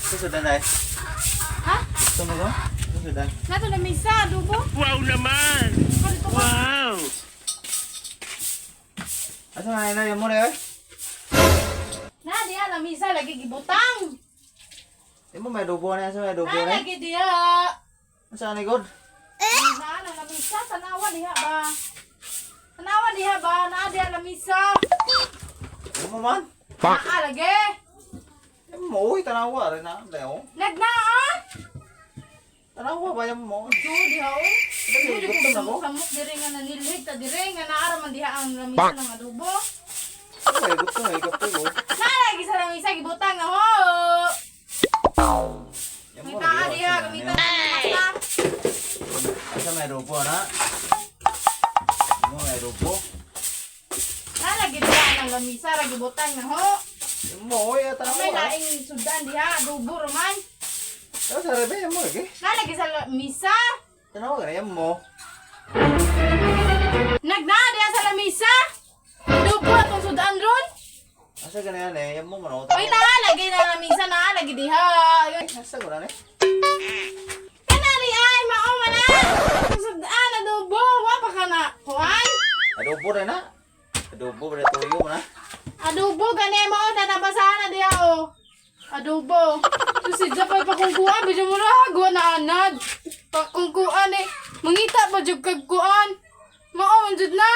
Susudan ay. Ha? Gusto mo ko? Susudan. Nato na misa, adobo. Wow naman! Ano to ba? Wow! Asa man na mo na oy? Na diha la misa lagi gibutang. Imo may adobo na, asa may adobo Na na? lagi diha. Asa ni god? Na na la misa tanawa diha ba. Tanawa diha ba? Na diha la misa. Imo man. Naa lagi. Imo oy, tanawa rin na. Leo. Nagnaa. Tanawa ba yung mo? Jo diha oy. Dali, Dili ko gutom na ko. samok diri nga nanilhig ta diri nga naara man diha ang lamisa ng adobo. Ay, gutom ay kapoy ko. Na lagi sa lamisa gibutang na ho. Imo Ngita diha gamitan na. Asa may adobo na? Imo may adobo. Na lagi diha ang lamisa ra gibutang na ho. Imo oy, tanawa. May laing sudan diha adobo raman. Asa sa rebe imo lagi? Na lagi sa lamisa. Tanawa ka na imo. Nagnaa diha sa lamisa. Adobo atong sudan ron. Asa ka na yan eh? Imo man oh. Oy na lagi na lamisa na lagi diha. Asa ko na ni? Kanali ay mao man na. Sudan adobo wa pa ka na. Kuan? Adobo rin na. Adobo rin tuyo na. Adobo gani mo tatabasahan na diha oh. Adobo. So si Japay pakungkuan bidyo mo na guwa na anad. Pakungkuan eh. Mangita pa jud kag kuan. Mao man jud na.